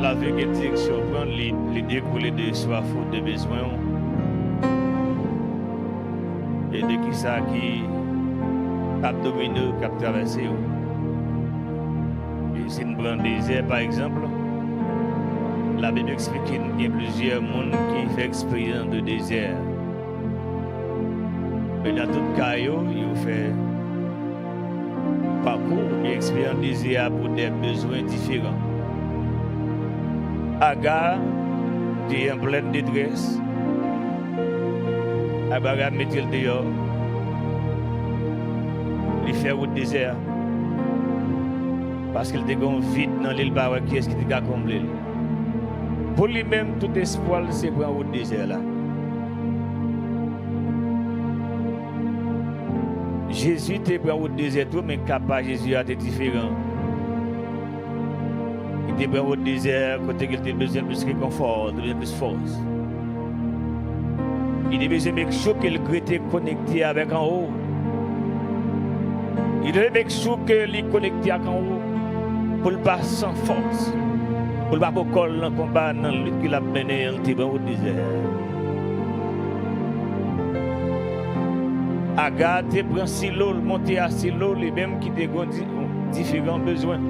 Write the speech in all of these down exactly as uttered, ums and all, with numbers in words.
Lavi gen direksyon w pran, li, li dekoule de swaf ou, de bezwen w, e de kisa ki ap domine w, k ap travèse w. E si n pran dezè, pa egzanp, Labib eksplike n gen plizyè moun ki fè eksperyans de dezè. Men nan tout ka yo, yo fè pakou oubyen eksperyans dezè a pou de bezwen diferan. Aga te an plèn detrès. Abraram mete l deyò. Li fè wout dezè a. Paske l te gen yon vid nan li, l pa wè kiyès ki te ka konble l. Pou li menm, tout espwa l se pran wout dezè la. Jezi te pran wout dezè tou, men ka pa Jezi a te diferan. Li te pran wout dezè kote ke l te bezwen plis rekonfò, te bezwen plis fòs. Li te bezwen make sure ke l rete konekte avèk anwo. Li te make sure ke li konekte ak anwo pou l pa san fòs, pou l pa pran kò l nan konba, nan lit ke l ap mennen an, li te pran wout dezè. Aga te pran silo, l monte a silo, li menm ki te gen di-, diferan bezwen.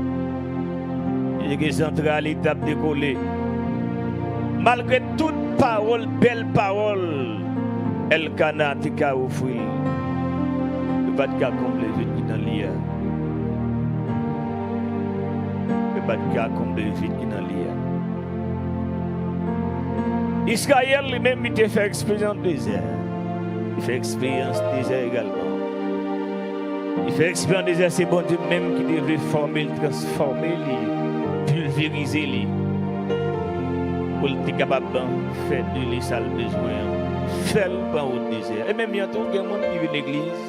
Li te gen zantray li t ap dekole. Malgre tout pawòl, bèl pawòl Èlkana te ka ofri l, yo pa t ka konble vid ki nan li a. Yo pa t ka konble vid ki nan li a. Izrayèl, li menm, li te fè eksperyans dezè. Li fè eksperyans dezè egalman. Li fè eksperyans dezè, se Bondye menm ki te vle fòme l, transfòme li, pilverize li, pou l te kapab fè de li sa l bezwen an. Fè l pran wout dezè. E menm jan tou, gen moun ki vin legliz,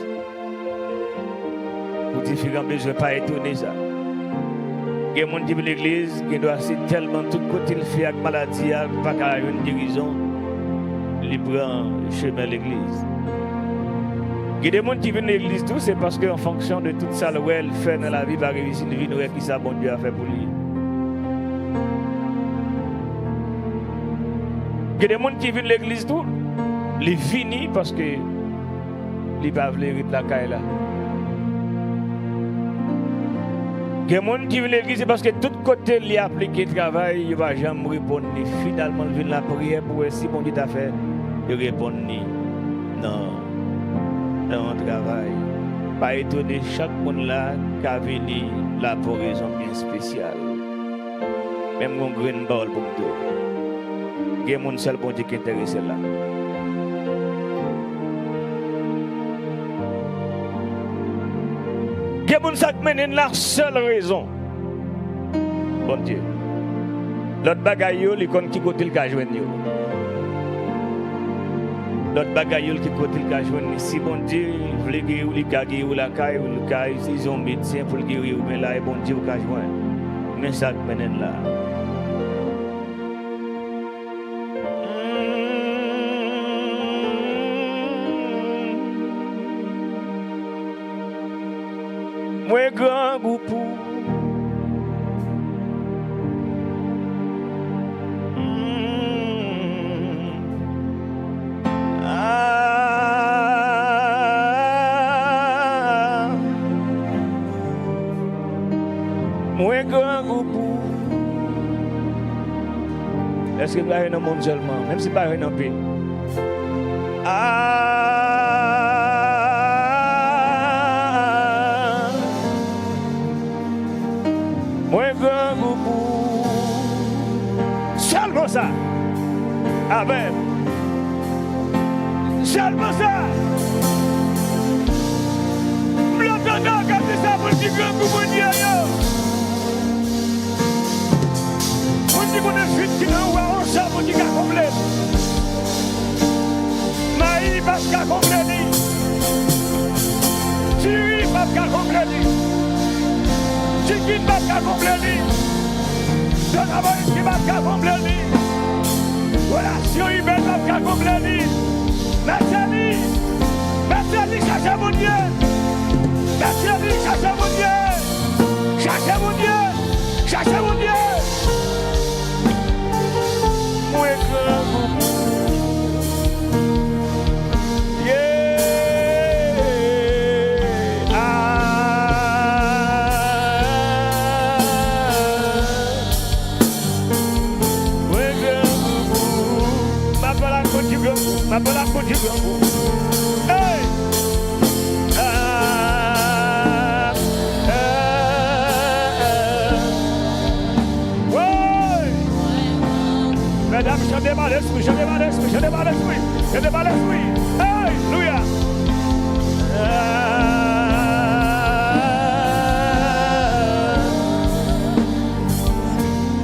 pou diferan bezwen, pa etone sa. Gen moun ki vin legliz, gendwa se tèlman tout kote l fè ak maladi a, li pa ka jwenn gerizon, li pran chemen legliz. Gen de moun ki vin legliz tou, se paske an fonksyon de tout sa l wè, l fè nan lavi, pa reyisi, li vin wè kisa Bondye a fè pou li. Gen de moun ki vin legliz tou, li vini paske li pa vle ret lakay la. Gen moun ki vin legliz, se paske tout kote li aplike travay, yo pa janm reponn li. Finalman, l vin lapriyè pou wè si Bondye ta fè yo reponn li nan, nan yon travay. Pa etone, chak moun la ka vini la pou rezon byen espesyal. Menm yon grenn pawòl pou m di w. Gen moun sèl Bondye ki enterese la. Gen moun sa k mennen n la sèl rezon. Bondye. Lòt bagay yo, li konn ki kote l ka jwenn yo. Lòt bagay yo, ki kote l ka jwenn li. Si Bondye vle geri w, li ka geri w lakay ou, li ka itilize yon medsen pou l geri w, men la e Bondye ou ka jwenn. Men sa k mennen l la. Mwen grangou pou. Ah, mwen grangou pou. Èske m ka jwenn nan mond sèlman, menm si m pa jwenn anpil? Ah, mwen grangou pou sèlman sa. Amèn. Sèlman sa. M vle tande w k ap di sa pou ki grangou mwen ye yo. Moun ki konnen vid ki nan ou a, on sèl moun ki ka konble l. Mayi p ap ka konble li. Diri p ap ka konble li. Chikin p ap ka konble li. Zòn Laboris ki p ap ka konble li. Relasyon imèn p ap ka konble li. Mèt sèvi, mèt sèvi, chache Bondye. Mèt sèvi, chache Bondye. Chache Bondye. Chache Bondye. Hey! Ah! Ah! Ah! Woy! Medam, chante pa lespri, chante pa lespri, chante pa lespri, chante pa lespri. Alelouya! Ah!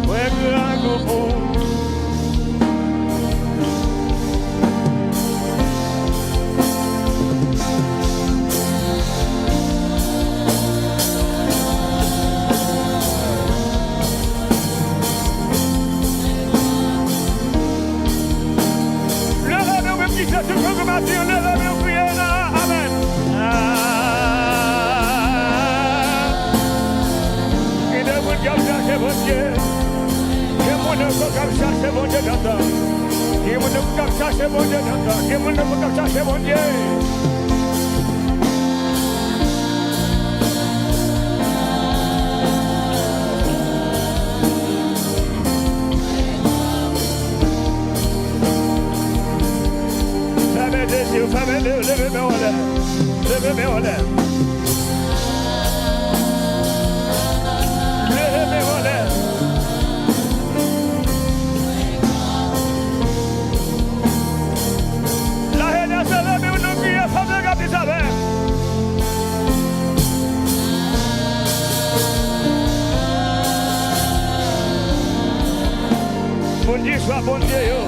Mwen grangou pou Leve men w, menm ki Jezi Kris maten, leve men w, kriye nan amèn. Ah! Gen de moun k ap chache Bondye. Gen moun nan k ap chache Bondye lontan. Gen moun nan k ap chache Bondye lontan. Gen moun nan k ap chache Bondye. Fèmen de zye w, fèmen de, leve men w anlè. Leve men w anlè. Leve men w anlè. La jenès, leve men w, nou kriye, fèmen gad Izrayèl. Moun ki swa Bondye yo,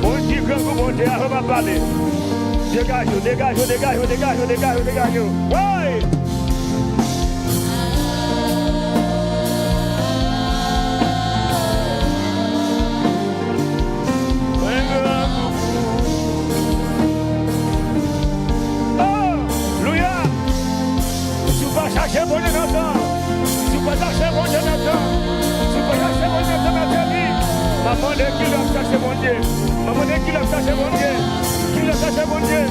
moun ki grangou Bondye a, fè m ap pale. Degaje w, degaje w, degaje w, degaje w, degaje w, degaje w. Woy! Mwen grangou pou. Oh! Louya! Si w pa chache Bondye nan tan, si w pa chache Bondye nan tan, si w pa chache Bondye nan tan, mèt li, m ap mande kilè w ap chache Bondye. M ap mande kilè w ap chache Bondye. Kilè w ap chache Bondye.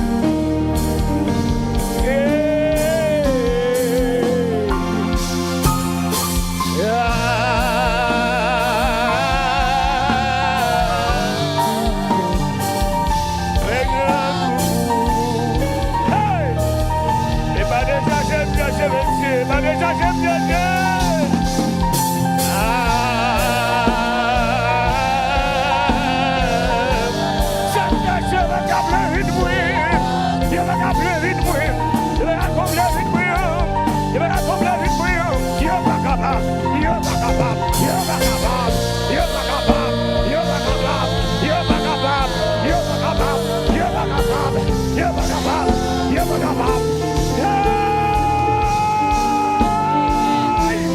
Hey! Ah! Hey! E pa de chache m chache, mesye, e pa de chache m chache. Ah! Sa m chache, yo pa ka pran vin pou li. Yo pa ka pran vin pou li. Yo pa ka pran vin pou li. Yo pa ka pran vin pou li. Yo pa kapab. Yo pa kapab. Yo pa kapab. Yo pa kapab. Yo pa kapab. Yo pa kapab. Hey!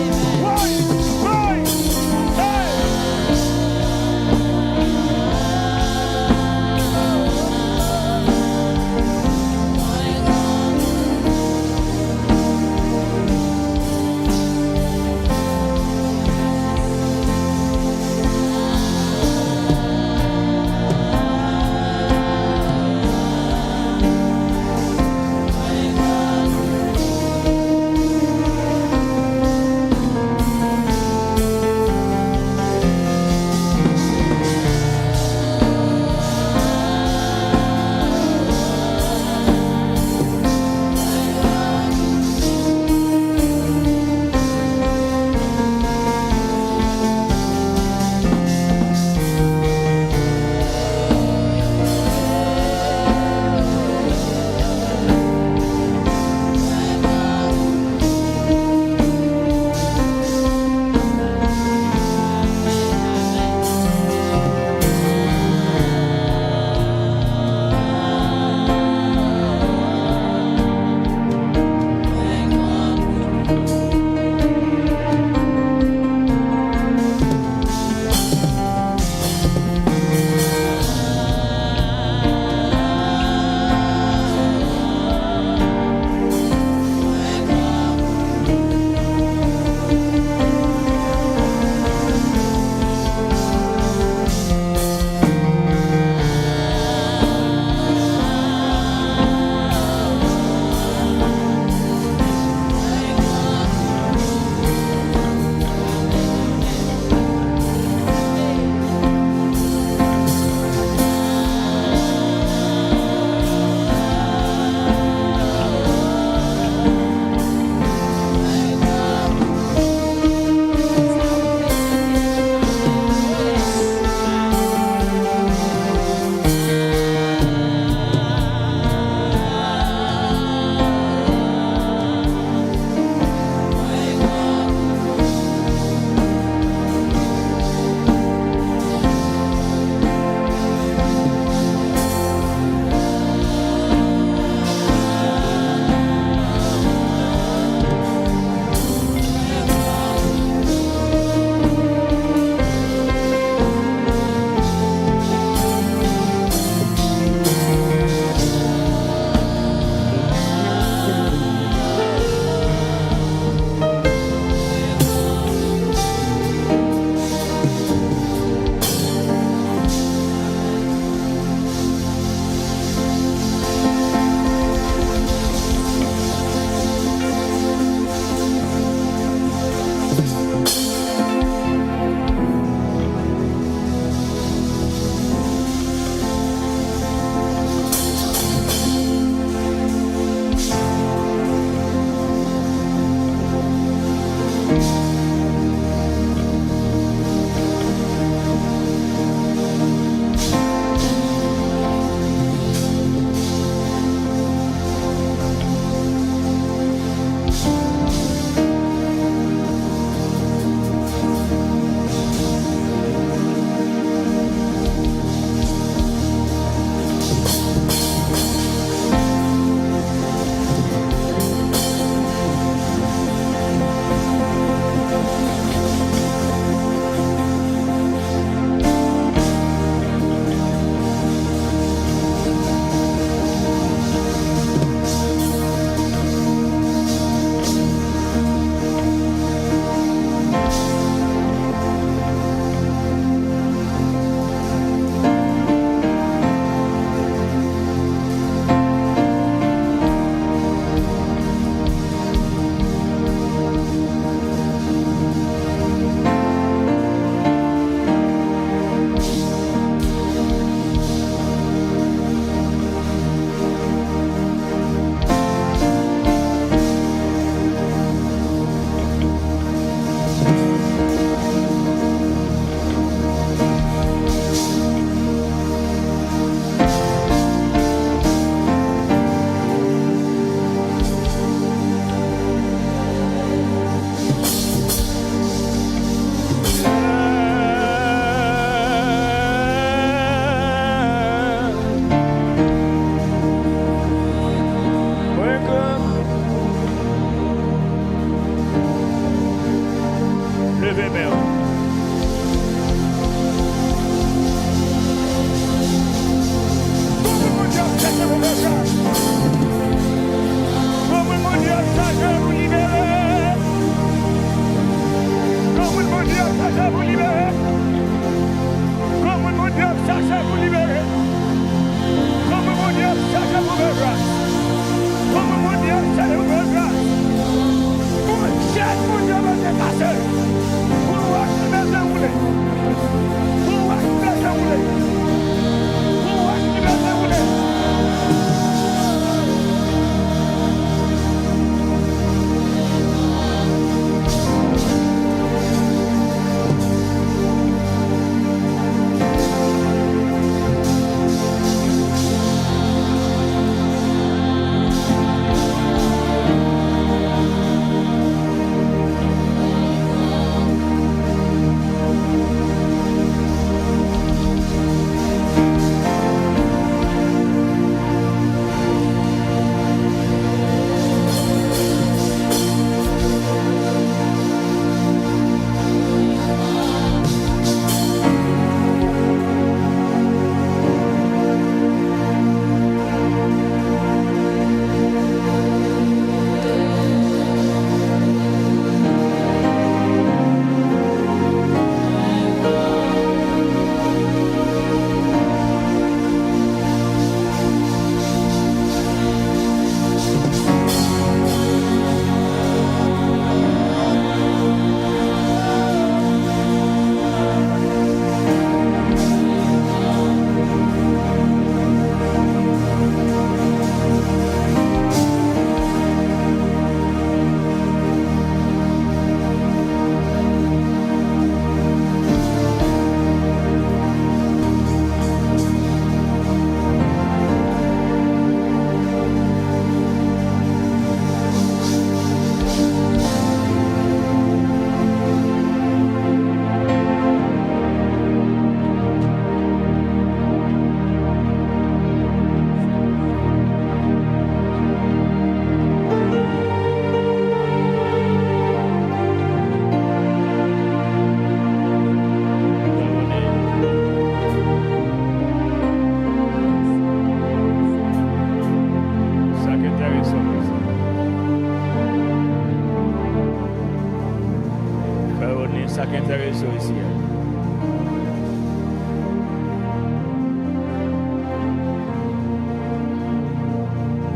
Sa k enterese w isi a?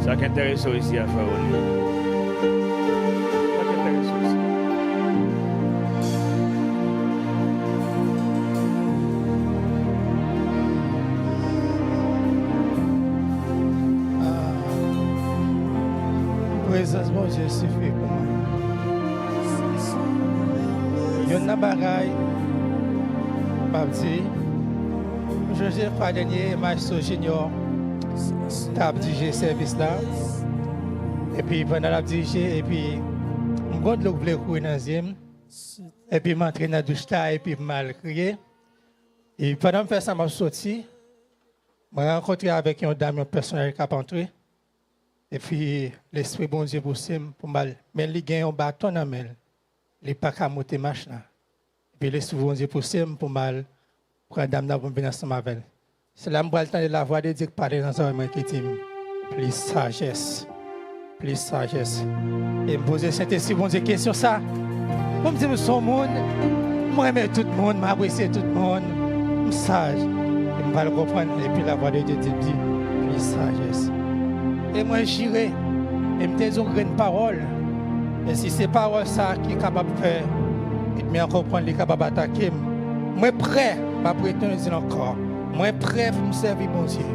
Sa k enterese w isi a, frè Rony? Sa k enterese w isi a? Ah, prezans Bondye sifi pou mwen. Youn nan bagay m ap di, m sonje fwa dènye Maestro Junior t ap dirije sèvis la. Epi pandan l ap dirije, epi m gon dlo k vle kouri nan zye m. Epi m antre nan douch la, epi m al kriye. E pandan m fè sa, m ap soti, mwen rankontre avèk yon dam, yon pèsonaj k ap antre. Epi, Lespri Bondye pouse m pou m al. Men li gen yon baton nan men l. Li pa ka monte mach la. Epi, Lespri Bondye pouse m pou m al pran dam nan pou m vin ansanm avè l. Se la m pral tande lavwa de Dye k pale nan zòrèy mwen ki di m, plis sajès. Plis sajès. E m poze Sentespri Bondye kesyon sa. Pou m di m se yon moun, m renmen tout moun, m apresye tout moun, m saj. E m pral konprann, epi lavwa de Dye di m di, plis sajès. E mwen jire, e m te di yon grenn pawòl. E si se pawòl sa ki kapab fè ènmi an konprann li kapab atake m, mwen prè, m ap retounen di l ankò. Mwen prè pou m sèvi Bondye.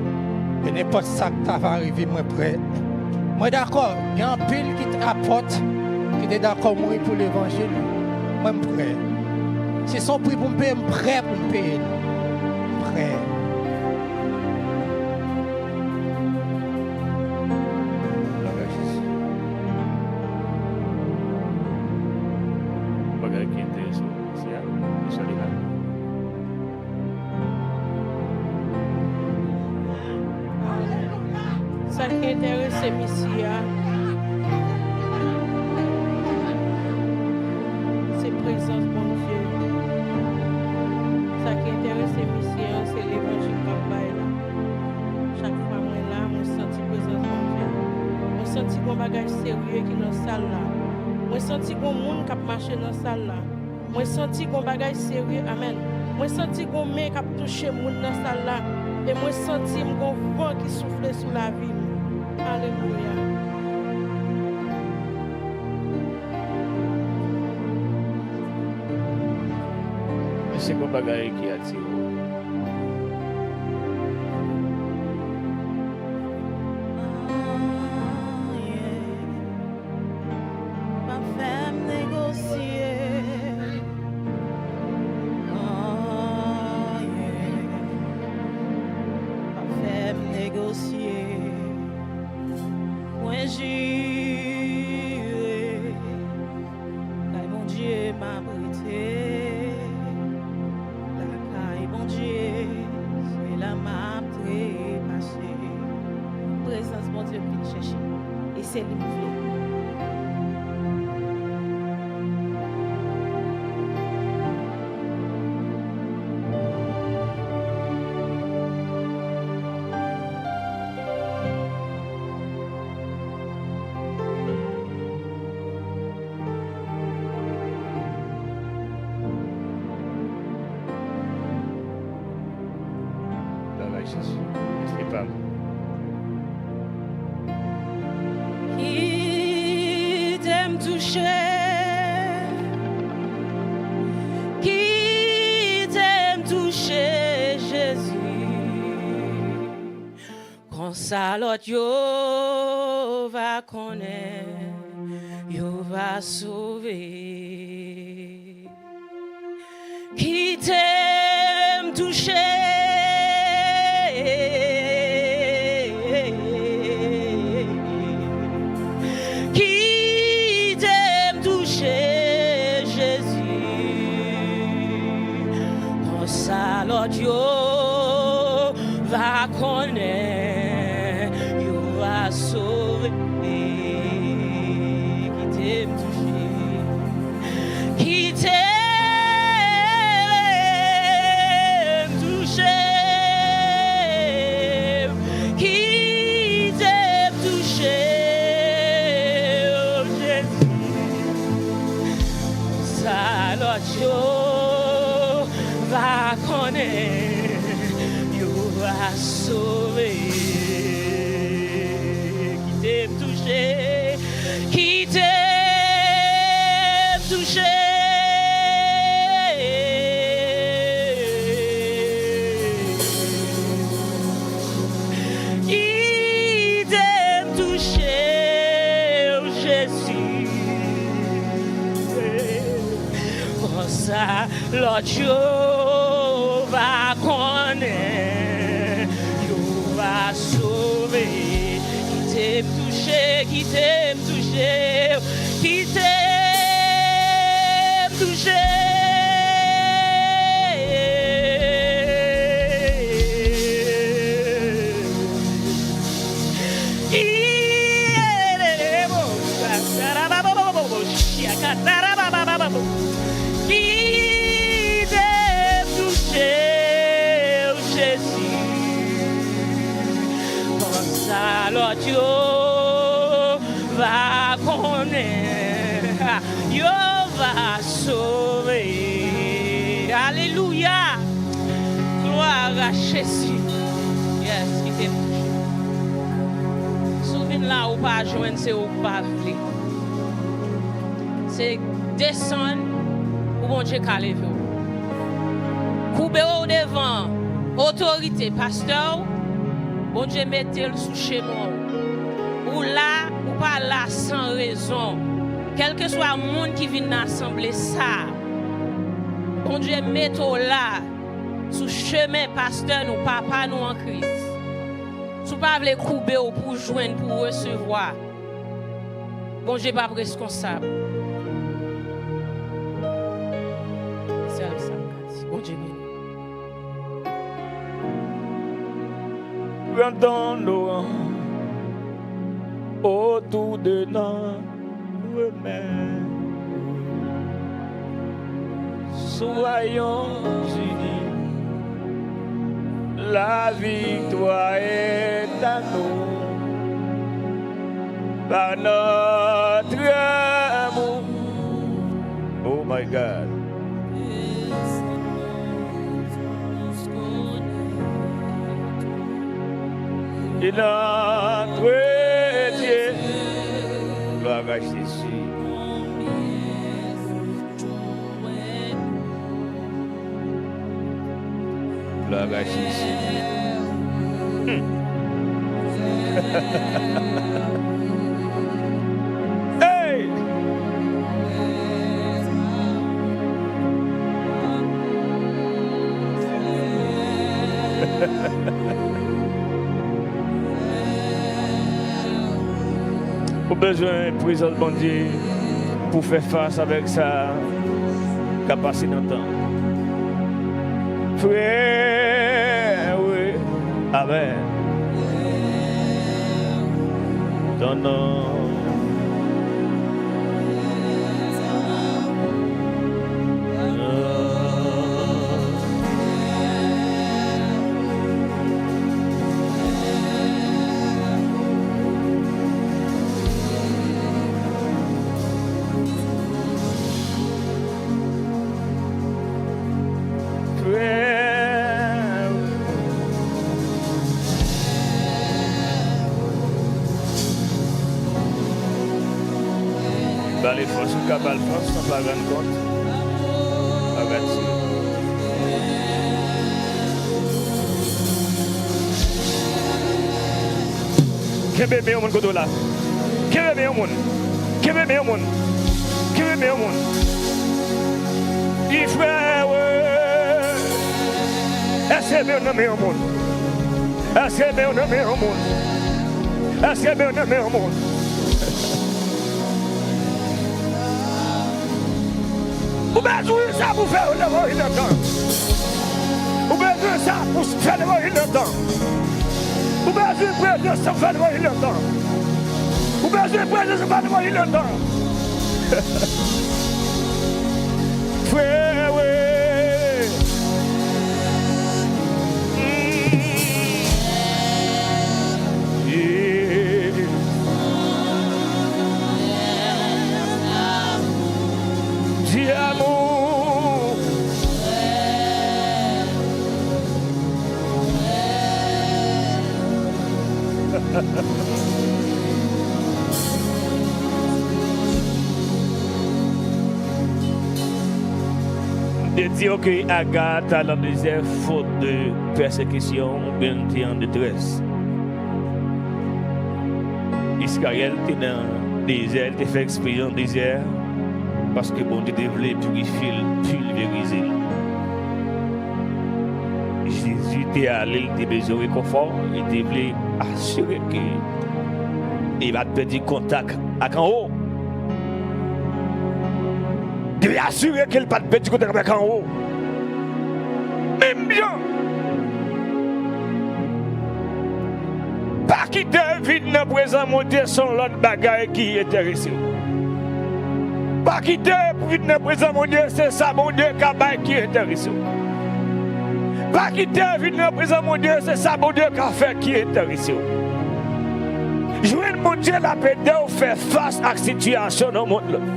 E nenpòt sa k ta va rive, mwen prè. Mwen dakò, gen anpil ki t-, apòt ki te dakò mouri pou levanjil. Mwen, m prè. Si se yon pri pou m peye, m prè pou m peye l. M prè. Bagay Jezi. Bagay ki enterese w, se a, se sa li la. Sa ki enterese misye a, se prezans Bondye. Sa ki enterese misye a, se levanjil k ap bay la. Chak fwa mwen la, mwen santi prezans Bondye. Mwen santi gon bagay serye ki nan sal la. Mwen santi gon moun k ap mache nan sal la. Mwen santi gon bagay serye, amèn. Mwen santi gon men k ap touche moun nan sal la. E mwen santi m gon van ki soufle sou lavi m. Alelouya. Èske gon bagay ki atire w? Anyen p ap fè m negosye. Anyen p ap fè m negosye. Mwen jire, kay Bondye m ap rete. Lakay Bondye, se la m ap trepase. Prezans Bondye m vin chèche. E se li m vle. Travay Jezi. Se pa m. Kite m touche. Kite m touche, Jezi. Konsa lòt yo va konnen, yo va sove. Kite m touche. Kite m touche, Jezi. Konsa lòt yo va konnen, yo va sove. Kite m touche. Kite m touche. Kite m touche, Jezi. Sa lòt yo Sove, kite m touche, kite m touche. Kite m touche w, Jezi. Konsa lòt yo va konnen, yo va sove. Kite m touche, kite m touche, kite m touche. Kite m touche w, Jezi. Konsa lòt yo va konnen, yo va sove. Alelouya! Glwa a Jezi. Yes, kite m touche. Si w vin la, ou pa jwenn, se ou k pa vle. Se desann pou Bondye ka leve w. Koube w devan otorite pastè w, Bondye mete l sou chemen w. Ou la, ou pa la san rezon. Kèlkeswa moun ki vin nan asanble sa, Bondye mete w la sou chemen pastè nou, papa nou an Kris. Si w pa vle koube w pou w jwenn, pou w resevwa, Bondye p ap reskonsab. Sèl sa m ka di. Bondye beni. Grandans louanges autour de notre mère. Soyons unis, la victoire est à nous, par notre amour. Oh my God. Et notre Dieu. Gloire à Jésus. Gloire à Jésus. Hmm. Hey! Ou bezwen prezans Bondye pou fè fas avèk sa k ap pase nan tan. Frè, wi. Amèn. Ton non. Ba li fòs, ou ka ba l fòs san pa rann kont. Pa gad si. Kenbe men yon moun kote w la. Kenbe men yon moun. Kenbe men yon moun. Kenbe men yon moun. Di, frè, wi. Èske men w nan men yon moun? Èske men w nan men yon moun? Èske men w nan men yon moun? Ou bezwen sa pou fè levanjil antann. Ou bezwen sa pou fè levanjil antann. Ou bezwen prezans pou fè levanjil antann. Ou bezwen prezans pou fè levanjil antann. Frè, wi. Di amou. Te di yo ke Aga t al nan dezè fot de pèsekisyon oubyen l te an detrès. Izrayèl te nan dezè, li te fè eksperyans dezè, paske Bondye te vle pirifye l, pilverize l. Jezi te ale, li te bezwen rekonfò, li te vle asire ke li pa t pèdi kontak ak anwo. Li asire ke l pa t pèdi kontak avèk anwo. Menm jan. Pa kite vin nan prezans Bondye se yon lòt bagay ki enterese w. Pa kite pou vin nan prezans Bondye se sa Bondye ka bay ki enterese w. Pa kite vin nan prezans Bondye se sa Bondye ka fè ki enterese w. Jwenn Bondye l ap ede w fè fas ak sitiyasyon nan mond lan.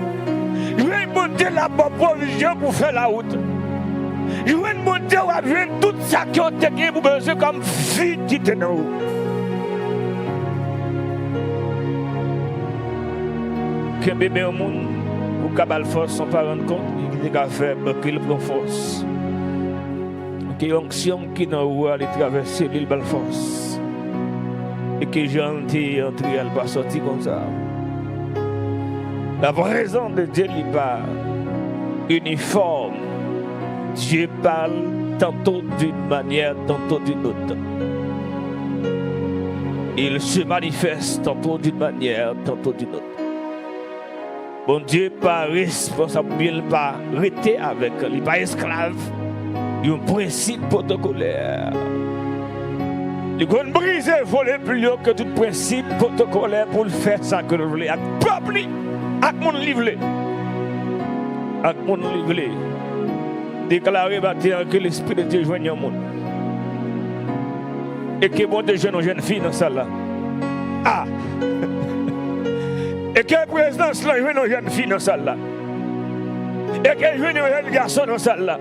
Jwenn Bondye l ap ba w pwovizyon pou fè lawout. Jwenn Bondye w ap jwenn tout sa ke w te gen pou bezwen kòm vid ki te nan ou. Kenbe men yon moun ou ka ba l fòs san pa rann kont, li te ka fè ke l pran fòs. Ke onksyon ki nan ou a, li travèse li, l ba l fòs. E ke jan l te antre a, l pa sòti konsa. La présence de Dieu n'est pas uniforme. Dieu parle tantôt d'une manière, tantôt d'une autre. Il se manifeste tantôt d'une manière, tantôt d'une autre. Bondye pa responsab oubyen l pa rete avèk, li pa esklav yon prensip pwotokolè. Li konn brize, vole pli wo ke tout prensip pwotokolè pou l fè sa ke l vle ak pèp li, ak moun li vle. Ak moun li vle. Deklare maten an ke Lespri de Dye jwenn yon moun. E ke Bondye jwenn yon jèn fi nan sal la. A! E ke prezans lan jwenn yon jèn fi nan sal la. E ke l jwenn yon jèn gason nan sal la.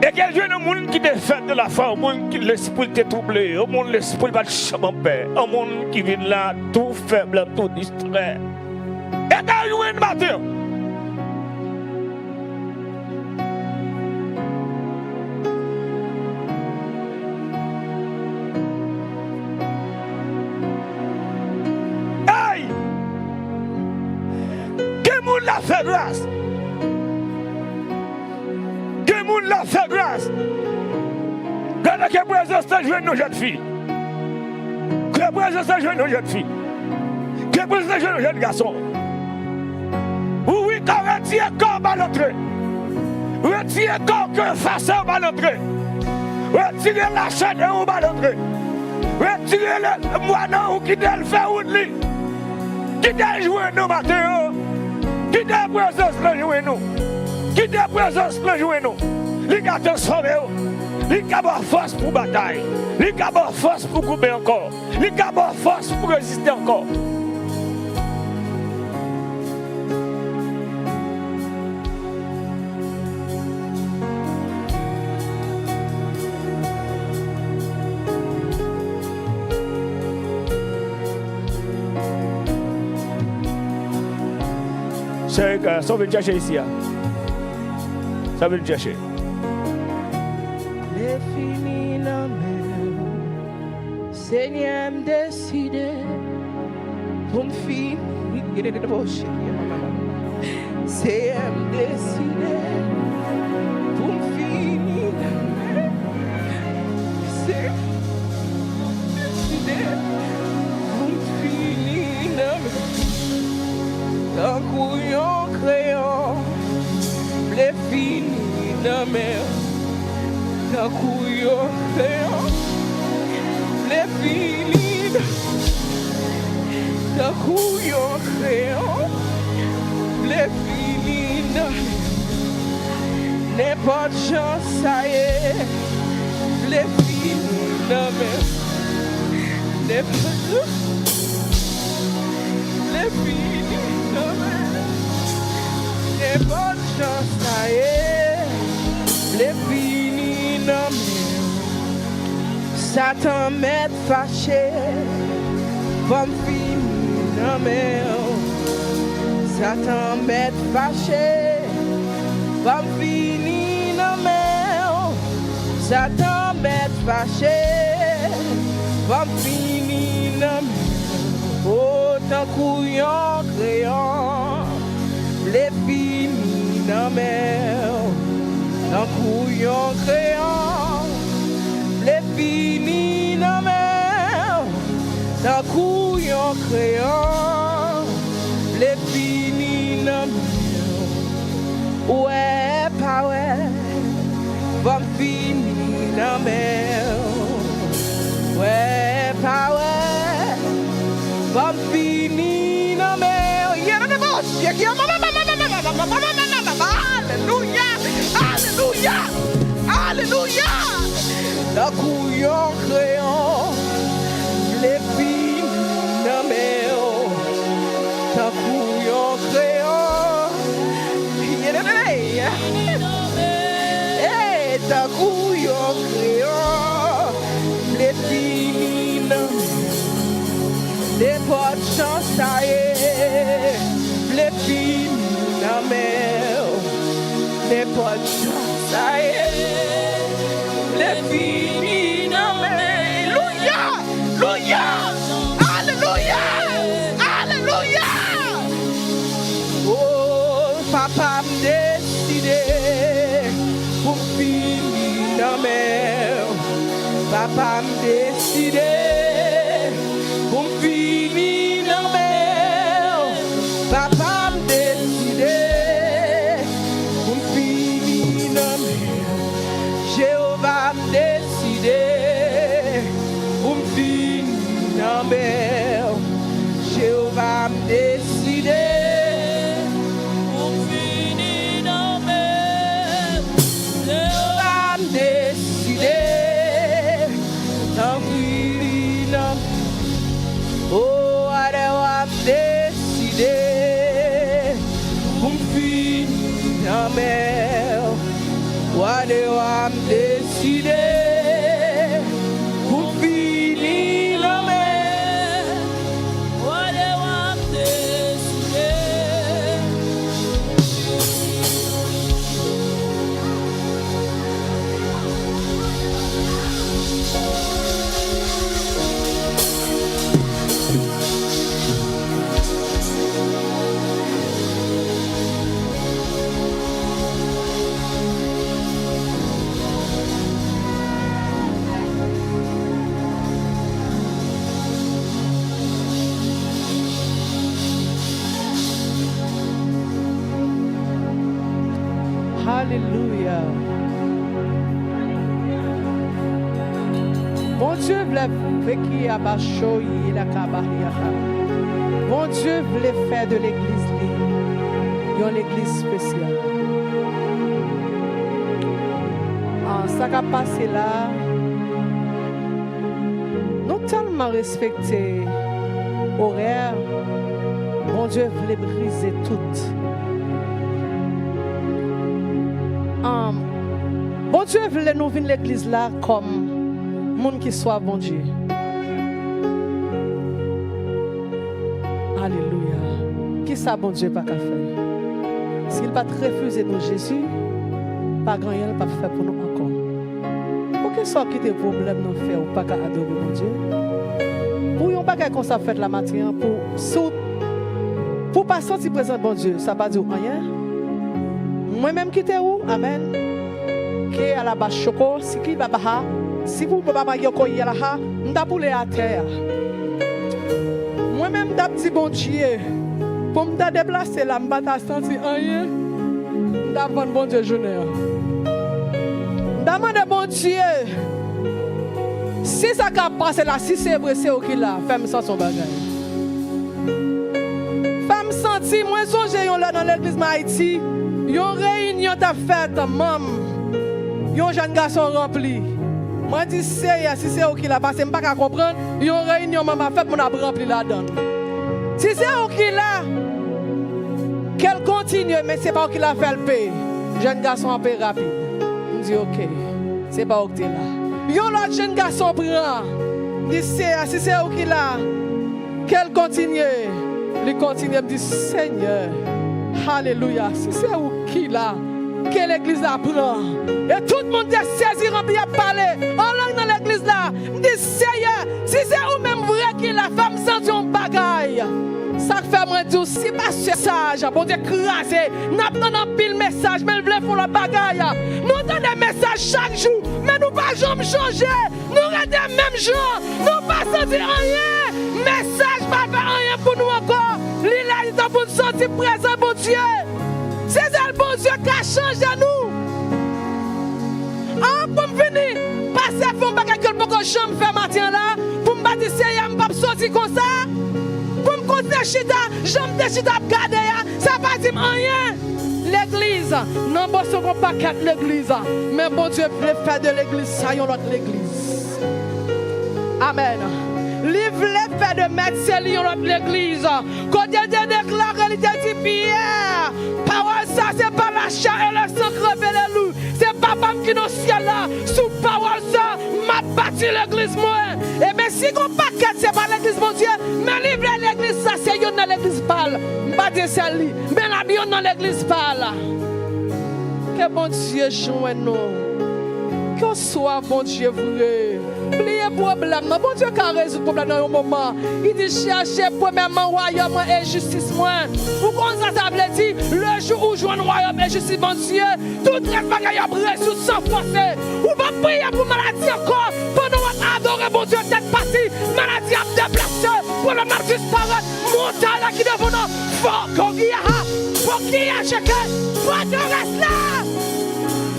E ke l jwenn yon moun ki te fèb de lafwa, yon moun ki lespri l te twouble, yon moun lespri l pa t janm anpè, yon moun ki vin la tou fèb, tou distrè. E ke l jwenn maten an. Ey! Gen moun la fè gras. Gen moun la fè gras. Gade ke prezans la jwenn yon jèn fi. Ke prezans la jwenn yon jèn fi. Ke prezans la jwenn yon jèn gason. Wi, ka retire kò w ba l antre. Retire kò w ke efase w ba l antre. Retire lachè de ou ba l antre. Retire lemwa nan ou, kite l fè wout li. Kite l jwenn nou maten an. Kite prezans lan jwenn nou. Kite prezans lan jwenn nou. Li ka transfòme w. Li ka ba w fòs pou batay. Li ka ba w fòs pou goumen ankò. Li ka ba w fòs pou reziste ankò. Sè, sa w vin chèche isi a? Sa w vin chèche? Lè fini nan men w. Senyè, m deside pou m fini. Senyè, m deside pou m fini nan men. Senyè, m deside pou m fini nan men. Tankou yon kreyon, m vle fini nan men w. Tankou yon kreyon, m vle fini nan, tankou yon kreyon, m vle fini nan men w. Nenpòt jan sa ye, m vle fini nan men w. Nenpòt jan, m vle fini nan men w. Nenpòt jan sa ye, m vle fini nan men w. Satan mèt fache, fò m fini nan men w. Satan mèt fache, Ban m fini nan men w. Satan mèt fache. Ban m fini nan men w. O, tankou yon kreyon. M vle fini nan men w. Tankou yon kreyon. M vle fini nan men w. Tankou yon kreyon. M vle fini nan men w. Wè pa wè, ban m fini nan men w. Wè pa wè, ban m fini nan men w. Alelouya, alelouya, alelouya. Tankou yon kreyon, m vle fini nan men w. Tankou yon kreyon. Hey, tankou yon kreyon, m vle fini nan men w. Nenpòt jan sa ye, m vle fini nan men w. Nenpòt jan sa ye, m vle fini nan men w. Louya! Louya! Alelouya! Alelouya! O, papa, m deside pou m fini nan men w. Papa, m deside pou m fini nan men w. Papa, m deside pou m fini nan men w. Jewova, m deside pou m fini nan men w. Jewova, m deside pou m fini nan men w. Jewova, m deside pou m fini nan men w. O, Alewa, m deside pou m fini nan men w. Alewa, m deside pou m fini nan men w. Alewa, m deside. Alelouya. Bondye vle veki abachoyi la kabahiaka. Bondye vle fè de legliz li yon legliz espesyal. Ah, sa k ap pase la, nou tèlman respekte orè, Bondye vle brize tout. Ahn, Bondye vle nou vin legliz la kòm moun ki swaf Bondye. Alelouya. Kisa Bondye pa ka fè? Si l pa t refize nou Jezi, pa gen anyen l p ap fè pou nou ankò. Poukisa w kite pwoblèm nan fè w pa ka adore Bondye? Pou yon bagay konsa fèt la maten an, pou, si w, pou w pa santi prezans Bondye, sa pa di w anyen. Mwen menm kite ou, amèn. Ke alaba choko, siki babaha, si pou baba yoko yalaha, m t ap woule atè a. Mwen menm m t ap di Bondye, pou m ta deplase la, m pa ta santi anyen, m ta vann Bondye jounen an. M ta mande Bondye, si sa k ap pase la, si se vre, se ou ki la, fè m santi yon bagay. Fè m santi, mwen sonje yon lè nan legliz mwen Ayiti, yon reyinyon t ap fèt, manm, yon jèn gason ranpli. Mwen di, Seyè, si se ou ki la, paske m pa ka konprann, yon reyinyon manman fèt, moun ap ranpli ladan l. Si se ou ki la, ke l kontinye, men se pa ou ki la fè l pe. Jèn gason an pe rapid. M di, oke, se pa ou ki te la. Yon lòt jèn gason pran. M di, Seyè, si se ou ki la, ke l kontinye. Li kontinye, m di, Senyè, alelouya, si se ou ki la, ke legliz la pran. E tout moun te sezi, ranpli, y ap pale an lang nan legliz la. M di, Seyè, si se ou menm vre ki la, fè m santi yon bagay. Sa k fè mwen di w, si pastè saj, Bondye kraze, n ap tande anpil mesaj, men l vle fè yon lòt bagay. Nou tande mesaj chak jou, men nou pa janm chanje. Nou rete menm jan. Nou pa santi anyen. Mesaj pa fè anyen pou nou ankò. Li lè li tan pou n santi prezans Bondye. Se sèl Bondye ka chanje nou. An, pou m fini, pastè fè yon bagay ke l poko janm fè maten an la, pou m pa di, Seyè, m p ap soti konsa, pou m kontinye chita, jan m te chita ap gade a, sa pa di m anyen. Legliz, nan Boston gon pakèt legliz, men Bondye vle fè de legliz sa yon lòt legliz. Amèn. Li vle fè de Mèt Seli yon lòt legliz. Kote l te deklare, li te di, Pyè, pawòl sa se pa lachè e lesan k revele li. Se Papa m ki nan syèl la. Sou pawòl sa, m ap bati legliz mwen. Ebyen, si gon pakèt se pa legliz Bondye, men li vle legliz sa se youn nan legliz pa l. M pa di sèl li, men l ap youn nan legliz pa l. Ke Bondye jwenn nou. Ke w swaf Bondye vre. Bliye pwoblèm nan. Bondye ka rezoud pwoblèm nan yon moman. Li di, chèche premyèman wayòm mwen e jistis mwen. Ou konn sa sa vle di? Le jou ou jwenn wayòm e jistis Bondye, tout rès bagay yo ap rezoud san fòse. Ou p ap priye pou maladi ankò. Pandan w ap adore Bondye tèt pati, maladi ap deplase, pwoblèm ap disparèt. Montay la ki devan w, fò kogiya, fò kiya cheke, fò de rès la.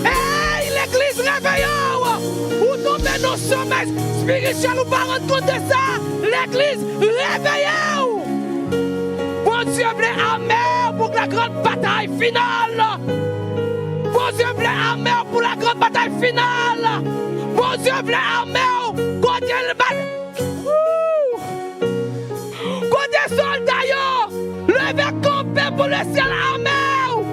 Ey, legliz, reveye w! Ou tonbe nan somèy espirityèl, ou pa rann kont de sa. Legliz, reveye w! Bondye vle ame w pou la gran batay final. Bondye vle ame w pou la gran batay final. Bondye vle ame w kote l bat. Woo! Kote sòlda yo? Leve kanpe pou lesyèl ame w.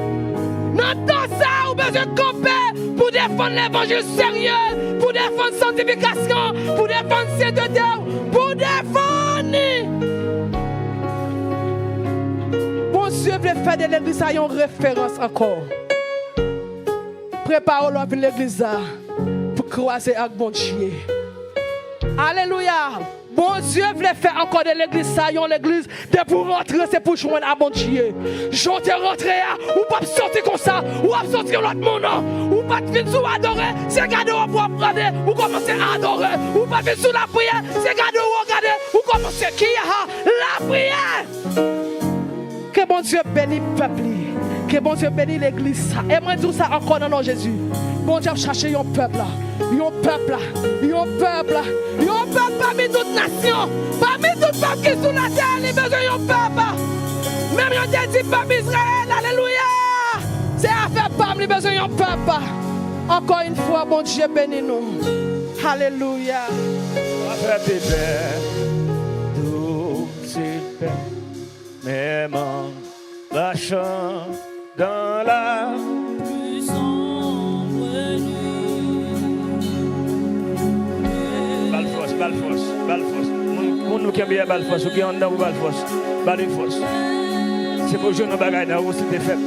Nan tan sa, ou bezwen kanpe pou defann levanjil serye, pou defann sanktifikasyon, pou defann sentete w, pou defann li. Bondye vle fè de legliz sa yon referans ankò. Prepare w lè w vin legliz la pou kwaze ak Bondye. Alelouya! Bondye vle fè ankò de legliz sa yon legliz, depi w rantre se pou jwenn a Bondye. Jan w te rantre a, ou p ap soti konsa, w ap soti yon lòt moun. Ou pa t vin sou adore, se gade w ap gade, ou kòmanse adore. Ou pa t vin sou lapriyè, se gade w gade, ou kòmanse ki a lapriyè. Ke Bondye beni pèp li. Ke Bondye beni legliz sa. E mwen di w sa ankò nan non Jezi. Bondye ap chache yon pèp la. Yon pèp la. Yon pèp la. Yon pèp pami tout nasyon. Pami tout pèp ki sou latè, li bezwen yon pèp. Menm yo te di pèp Izrayèl, alelouya. Se afè pa m, li bezwen yon pèp. Ankò yon fwa, Bondye beni nou. Alelouya. Afè te pè, douse pè. Même en crachant dans la plus sombre nuit. Ba l fòs, ba l fòs, ba l fòs. Moun, moun nou kenbe a, ba l fòs. Ou ki anndan pou ba l fòs. Ba li fòs. Se pou jwenn yon bagay nan ou si te fèb.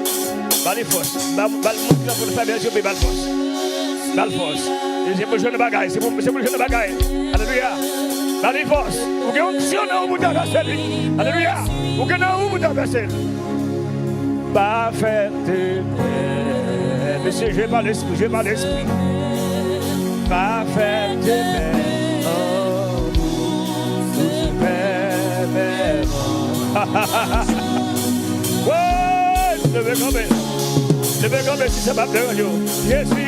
Ba li fòs. Ba, ba l moun ki nan fè bèl yo, ba l fòs. Ba l fòs. E se pou jwenn bagay, se pou, se pou jwenn bagay. Alelouya. Ba li fòs. Ou gen onksyon nan ou pou travèse li. Alelouya. Ou gen nan ou pou travèse li. Pa fè de pè. Mesye, jwe pa lespri, jwe pa lespri. Pa fè de pè. Oh, douse pè, pè. Woy, leve kanpe. Leve kanpe si sa p ap deranje w. Jezi.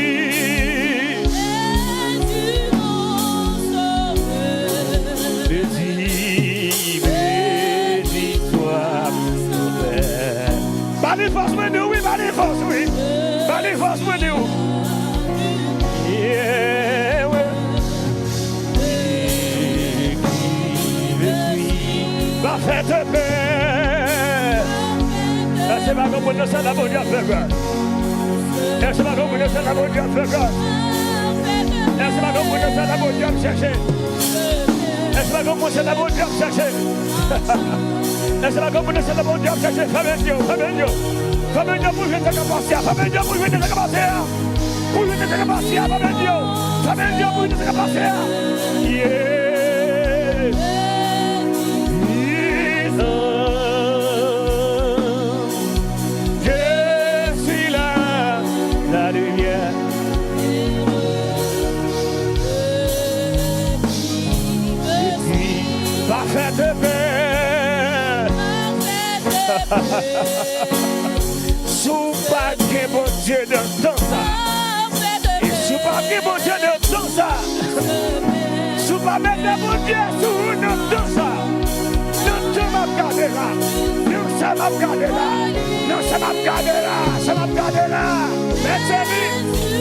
Beni, beni, toi, Sovè. Ba li fòs, mwen di w wi, ba li fòs, wi. Ba li fòs, mwen di w. Yeah, wi. Ki vle kwi. Pa fè de pè. Èske pa konprann nan sa la Bondye ap fè grâce? Èske pa konprann nan sa la Bondye ap fè grâce? Èske pa konprann nan sa la Bondye ap chèche? Èske pa konprann sa la Bondye ap chèche? Èske pa konprann sa la Bondye ap chèche? Fèmen je w, fèmen je w. Fè bendye pou jete sa k ap pase a. Fè bendye pou jete sa k ap pase a. Pou jete sa k ap pase a. Fè bendye. Fè bendye pou jete sa k ap pase a. Yeah. Puissant, je suis là, la lumière. Li di, pa fè de pè. Si w pa gen Bondye nan tan sa, e si w pa gen Bondye nan tan sa, si w pa mete Bondye sou ou nan tan sa, nan tan m ap gade la, nan sa m ap gade la, nan sa m ap gade la, sa m ap gade la, mete li,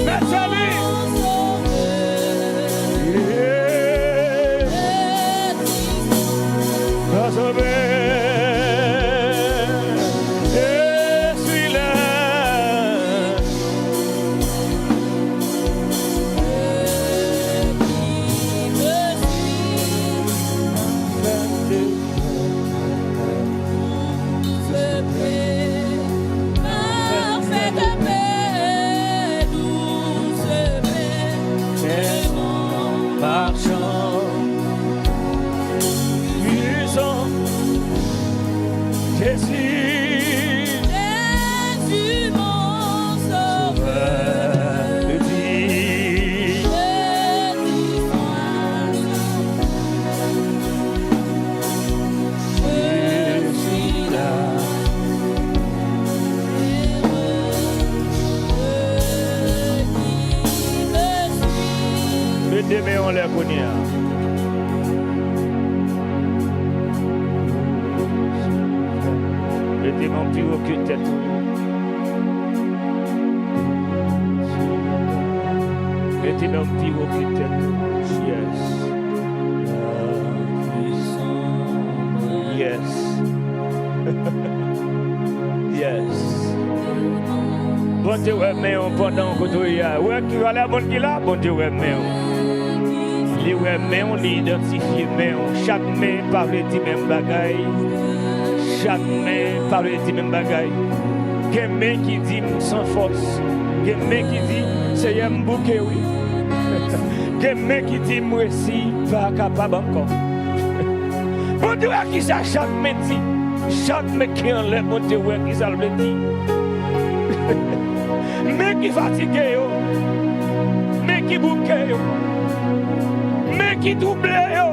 mete li. Yeah. Mon sauveur, je suis là. Parfaite paix, douce paix, aimant, marchant, puissant Jésus. Jésus, mon sauveur, je dis, je dis, sois Mete men w anlè kounye a. Mete men w pi wo ke tèt ou. Mete men w pi wo ke tèt ou. Yes. Yes. Yes. Bondye wè men w pandan w kote w ye a. Wè ki valè moun ki la, Bondye wè men w. Li wè men w, li idantifye men w. Chak men pa vle di menm bagay. Chak men pa vle di menm bagay. Gen men ki di, "M san fòs." Gen men ki di, "Seyè, m bouke, wi." Gen men ki di, "M resi, pa kapab ankò." Bondye wè kisa chak men di. Chak men ki anlè, Bondye wè kisa l vle di. Men ki fatige yo, men ki bouke yo, men ki twouble yo,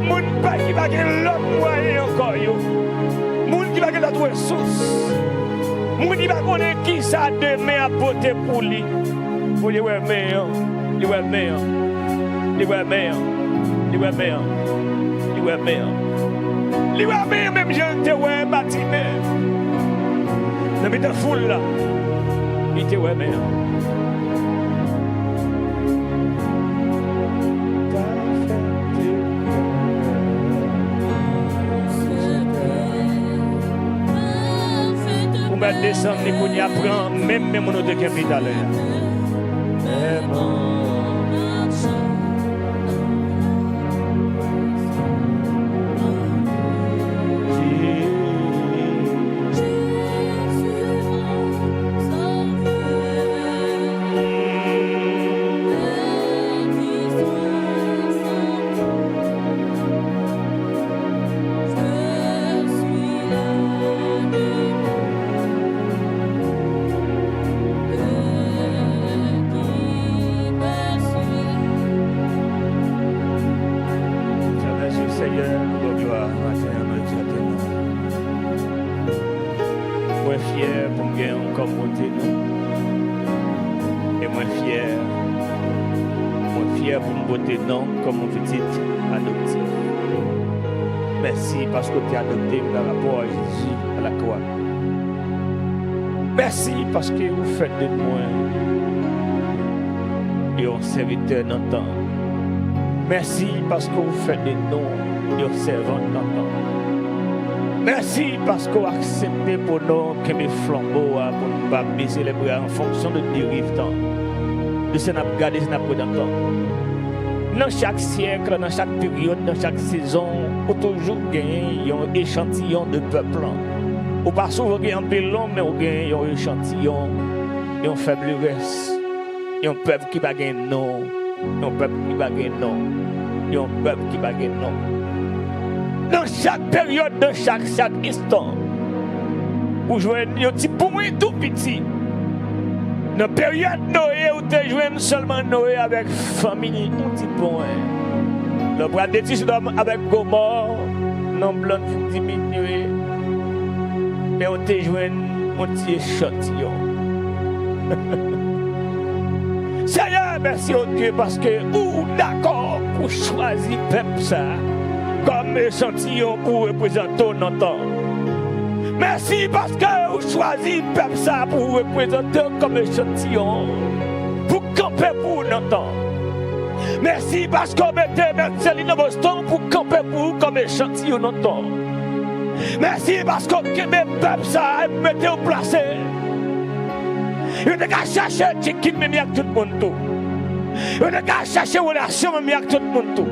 moun pa, ki pa gen lòt mwayen ankò yo, moun ki pa gen lòt resous, moun ki pa konnen kisa demen ap pote pou li. Bondye wè men an. Li wè men an. Li wè men an. Li wè men an. Li wè men an. Li wè men an menm jan l te wè Batime. Nan mitan foul la, li te wè men an. Ou mèt desann li kounye a, pran menm men moun ou te kenbe talè a. Fè mèsi, Senyè, nou ba w glwa maten an, nou egzalte non w. Mwen fyè pou m gen w kòm bote non. E mwen fyè, mwen fyè pou m bote non w kòm yon pitit adoptif. Mèsi paske w te adopte m pa rapò a Jezi a lakwa. Mèsi paske ou fè de mwen yon sèvitè nan tan. Mèsi paske ou fè de nou yon sèvant nan tan. Mèsi paske ou aksepte pou nou kenbe flanbo a, pou nou pa bese lèbra an fonksyon de deriv tan, de sa n ap gade, sa n ap wè nan tan. Nan chak syèk, nan chak peryòd, nan chak sezon, ou toujou genyen yon echantiyon de pèp lan. Ou pa souvan gen anpil non, men ou gen yon echantiyon, yon fèblès, yon pèp ki pa gen non, yon pèp ki pa gen non, yon pèp ki pa gen non. Nan chak peryòd, nan chak, chak enstan, ou jwenn yon ti pwen tou piti. Nan peryòd Noye, ou te jwenn sèlman Noye avèk fanmi li, yon ti pwen. Lè w pral detwi Sodòm avèk Gomò, nonb lan diminye, men ou te jwenn yon ti echantiyon. Seyè, mèsi, o Dye, paske ou dakò pou chwazi pèp sa a kòm echantiyon pou reprezante w nan tan. Mèsi paske ou chwazi pèp sa a pou reprezante w kòm echantiyon pou kanpe pou w nan tan. Mèsi paske w mete Mèt Seli nan Boston pou kanpe pou ou kòm echantiyon nan tan. Mèsi paske w kenbe pèp sa a epi mete w plase. Yo te ka chèche chicken menm jan ak tout moun tou. Yo te ka chèche relasyon menm jan ak tout moun tou.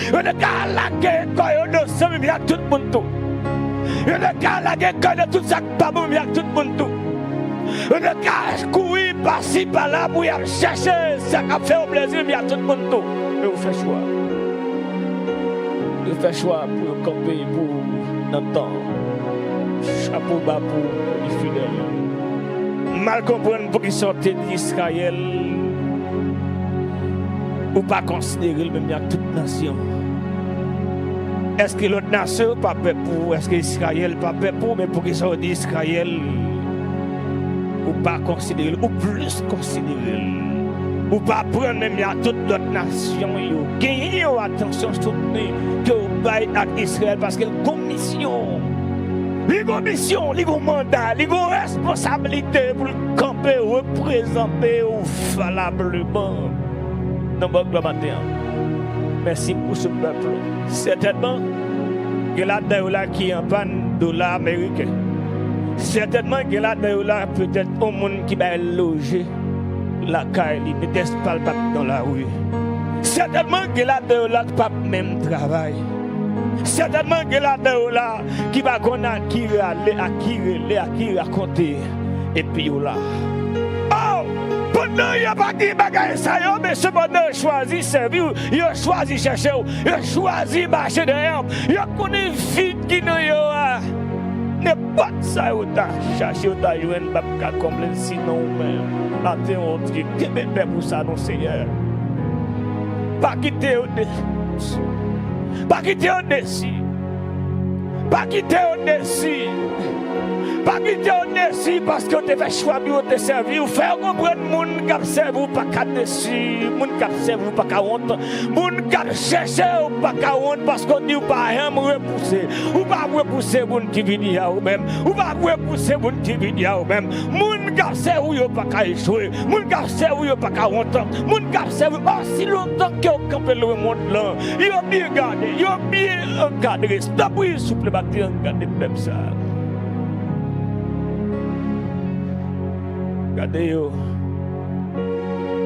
Yo te ka lage kò yo nan san menm jan ak tout moun tou. Yo te ka lage kò yo nan tout sa k pa bon menm jan ak tout moun tou. Yo te ka kouri pasi pala pou y ap chèche sa k ap fè yo plezi menm jan ak tout moun tou. Men ou fè chwa. Yo fè chwa pou yo kanpe pou ou nan tan. Chapo ba pou ou, li fidèl. M mal konprann poukisa w te di Izrayèl, ou pa konsidere l menm jan ak tout nasyon. Èske lòt nasyon yo pa pè pou ou? Èske Izrayèl pa pè pou ou? Men poukisa w di Izrayèl, ou pa konsidere l, ou plis konsidere l? Ou pa pran menm jan ak tout lòt nasyon yo? Genyen yon atansyon soutni ke w bay ak Izrayèl, paske l gon misyon. Li gon misyon, li gon manda, li gon responsablite pou l kanpe, reprezante w valableman nan bò glwa maten an. Mèsi pou se pèp la. Sètènman, gen ladan yo la ki an pàn dola ameriken. Sètènman, gen ladan yo la petèt yon moun ki bay loje lakay li, petèt pa l p ap nan lari. Sètènman, gen ladan yo la k p ap menm travay. Sètènman, gen ladan yo la ki pa konn a ki rale, a ki rele, a ki rakonte, epi yo la. Oh! Pandan y ap di bagay sa yo, men sepandan yo chwazi sèvi w, yo chwazi chèche w, yo chwazi mache dèyè w, yo konnen vid ki nan yo a. Nenpòt sa yo ta chache, yo ta jwenn, p ap ka konble l, sinon ou menm. Maten, o Dye, kenbe pèp ou sa non, Seyè. Pa kite yo desi. Pa kite yo desi. Pa kite yo desi. Pa kite yo desi paske yo te fè chwa pou yo te sèvi w. Fè yo konprann moun k ap sèvi w pa ka desi. Moun k ap sèvi w pa ka wont. Moun k ap chèche w pa ka wont paske w di w pa janm repouse. Ou p ap repouse moun ki vini a ou menm. Ou p ap repouse moun ki vini a ou menm. Moun k ap sèvi w yo pa ka echwe. Moun k ap sèvi w yo pa ka wont. Moun k ap sèvi w, osi lontan ke w kanpe lwen mond lan, yo byen gade, yo byen ankadre. Tanpri, souple, maten an, gade pèp sa a. Gade yo.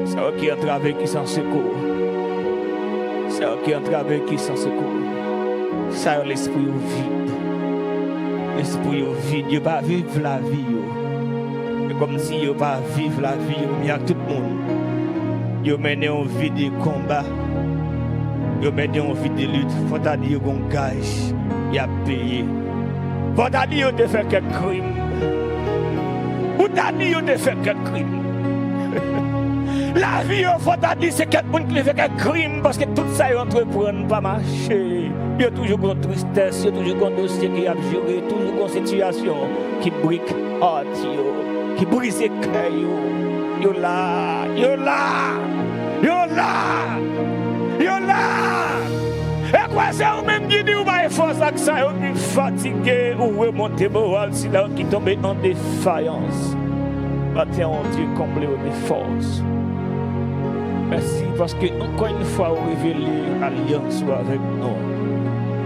Sa yo ki antrave, ki san sekou. Sa yo ki antrave, ki san sekou. Sa yo lespri yo vid. Lespri yo vid. Yo pa viv lavi yo. E kòmsi yo pa viv lavi yo menm jan ak tout moun. Yo mennen yon vi de konba. Yo mennen yon vi de lit. Fò ta di yo gon gaj y ap peye. Fò ta di yo te fè kèk krim. Ou ta di yo te fè kèk krim. Lavi yo, fò ta di se kèk moun ki te fè kèk krim, paske tout sa yo antreprann pa mache. Yo toujou gon tristès, yo toujou gon dosye ki ap jere, toujou gon sitiyasyon ki break heart yo, ki brize kè yo. Yo la, yo la, yo la, yo la. E kwè se ou menm ki di ou bay fòs ak sa yo ki fatige, ou remonte moral sila yo ki tonbe an defayans. Maten an, Dye konble yo de fòs. Mèsi paske ankò yon fwa ou revele alyans ou avèk nou.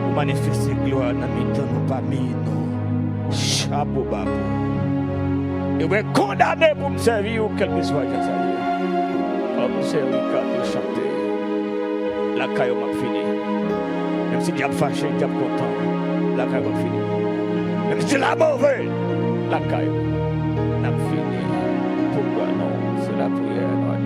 Ou manifeste glwa nan mitan nou, pami nou. Chapo ba pou ou. E mwen kondane pou m sèvi ou, kèlkeswa jan sa ye. Fò m sèvi, kante, chante. Lakay ou m ap fini. Menm si dyab fache, dyab kontan, lakay ou m ap fini. Menm si la move, lakay ou n ap vini pou pran non, se lapriyè nou.